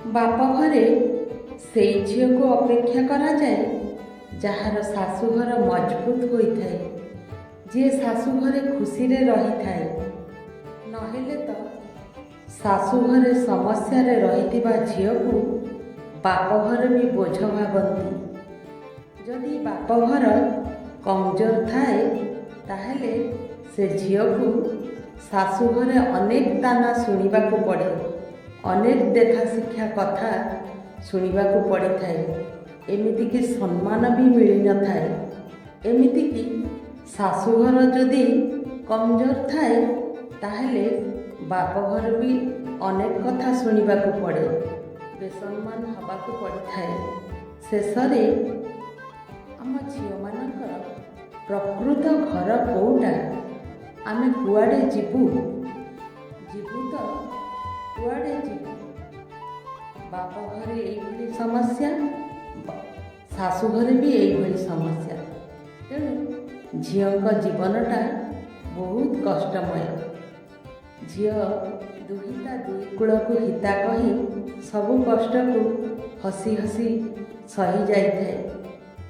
ବାପଘରେ ସେଇ ଝିଅକୁ ଅପେକ୍ଷା କରାଯାଏ, ଯାହାର ଶାଶୁଘର ମଜବୁତ ହୋଇଥାଏ, ଯିଏ ଶାଶୁଘରେ ଖୁସିରେ ରହିଥାଏ। ନହେଲେ ତ ଶାଶୁଘରେ ସମସ୍ୟାରେ ରହିଥିବା ଝିଅକୁ ବାପଘରେ ବି ବୋଝ ଭାବନ୍ତି। ଯଦି ବାପଘର କମଜୋର ଥାଏ, ତାହେଲେ ସେ ଝିଅକୁ ଶାଶୁଘରେ ଅନେକ ତାନା ଶୁଣିବାକୁ ପଡ଼େ, ଅନେକ ଦେଖା ଶିକ୍ଷା କଥା ଶୁଣିବାକୁ ପଡ଼ିଥାଏ। ଏମିତିକି ସମ୍ମାନ ବି ମିଳିନଥାଏ। ଏମିତିକି ଶାଶୁଘର ଯଦି କମଜୋର ଥାଏ, ତାହେଲେ ବାପଘର ବି ଅନେକ କଥା ଶୁଣିବାକୁ ପଡ଼େ, ବେସମ୍ମାନ ହେବାକୁ ପଡ଼ିଥାଏ। ଶେଷରେ ଆମ ଝିଅମାନଙ୍କର ପ୍ରକୃତ ଘର କେଉଁଟା? ଆମେ କୁଆଡ଼େ ଯିବୁ? ଯିବୁ ତ କୁଆଡ଼େ ଯିବୁ? ବାପ ଘରେ ଏଇଭଳି ସମସ୍ୟା, ଶାଶୁଘରେ ବି ଏଇଭଳି ସମସ୍ୟା। ତେଣୁ ଝିଅଙ୍କ ଜୀବନଟା ବହୁତ କଷ୍ଟମୟ। ଝିଅ ଦୁହିତା ଦୁଇ କୂଳକୁ ହିତା କହି ସବୁ କଷ୍ଟକୁ ହସି ହସି ସହି ଯାଇଥାଏ।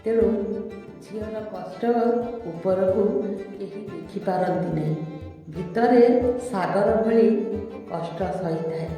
ତେଣୁ ଝିଅର କଷ୍ଟ ଉପରକୁ କେହି ଦେଖିପାରନ୍ତି ନାହିଁ। ଭିତରେ ସାଗର ଭଳି କଷ୍ଟ ସହିଥାଏ।